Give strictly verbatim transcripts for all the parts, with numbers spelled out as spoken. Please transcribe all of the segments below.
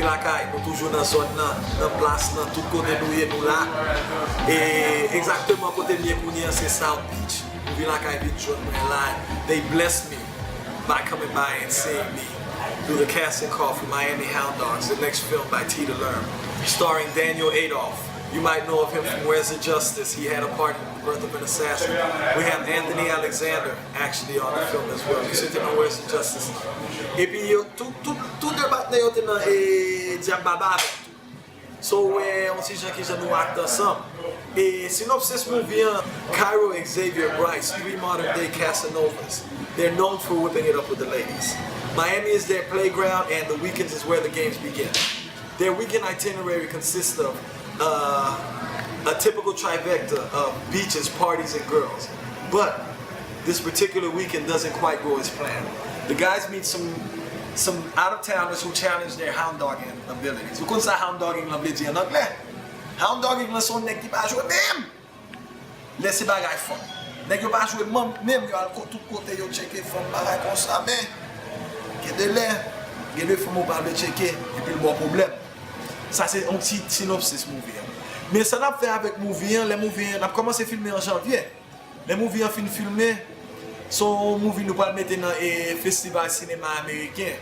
Lakay, nou toujou nan zòn nan, nan plas nan, tout kote nou ye, nou la. E egzakteman kote m ye kounye a, se South Beach. Nou vin lakay vin jwenn mwen la. They blessed me by coming by and seeing me through the casting call for Miami Hound Dogs, the next film by Tee DeLorme, starring Daniel Adolph. You might know of him from Where's the Justice. He had a part in Birth of an Assassin. We have Anthony Alexander actually on the film as well. Misye te nan Where's the Justice. Epi yo, tout, tout, tout de patnè yo te nan e, Dyab Baba avè m tou. So, wè, yon ti jan ki jan nou akte ansanm. E synopsis movie an, Cairo, Xavier, Bryce, three modern day Casanovas. They're known for whipping it up with the ladies. Miami is their playground, and the weekends is where the games begin. Their weekend itinerary consists of uh, a typical trifecta of beaches, parties, and girls. But this particular weekend doesn't quite go as planned. The guys meet some some out of towners who challenge their hound dogging abilities. Ou konn sa hound dogging lan vle di an anglè? Hound dogging lan se yon nèg ki pa jwe menm lè se bagay fanm. Nèg yo pa jwe manm, menm yo al ko- tout kote yo tcheke fanm bagay konsa, men gen de lè, gen de fanm ou pa vle tcheke, epi l ba w pwoblèm. Sa se yon ti synopsis movie an. Men sa n ap fè avèk movie an, lè movie an, n ap kòmanse filme an janvye. Lè movie an fin filme, se yon movie nou pral mete nan e, festival sinema ameriken.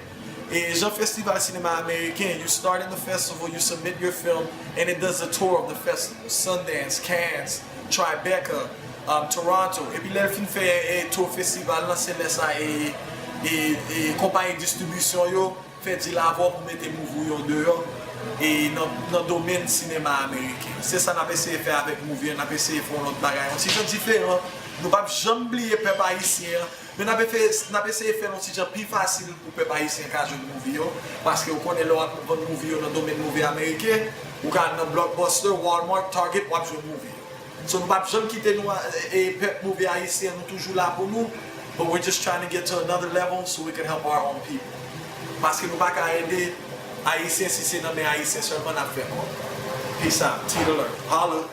E jan festival sinema ameriken, you start in the festival, you submit your film, and it does the tour of the festival. Sundance, Cannes, Tribeca, um, Toronto. Epi lè l fin fè e, tour festival lan, se lè sa e, e, e konpayi distribisyon yo fè deal avè w pou mete movie w deyò e nan, nan domèn sinema ameriken. Se sa n ap eseye fè avèk movie an, n ap eseye fè yon lòt bagay, yon ti jan diferan. Nou p ap janm bliye pèp ayisyen an, men n ap efe- n ap eseye fè l yon ti jan pi fasil pou pèp ayisyen ka jwenn movie yo, paske ou konnen lè w ap vann movie yo nan domèn movie ameriken, ou ka al nan Blockbuster, Walmart, Target, w ap jwenn movie yo. So nou p ap janm kite nou, e, pèp movie ayisyen, nou toujou la pou nou, but we're just trying to get to another level so we can help our own people. Paske nou pa ka ede ayisyen si se nan men ayisyen sèlman n ap fè kòb. Peace out. Tee DeLorme. Holla.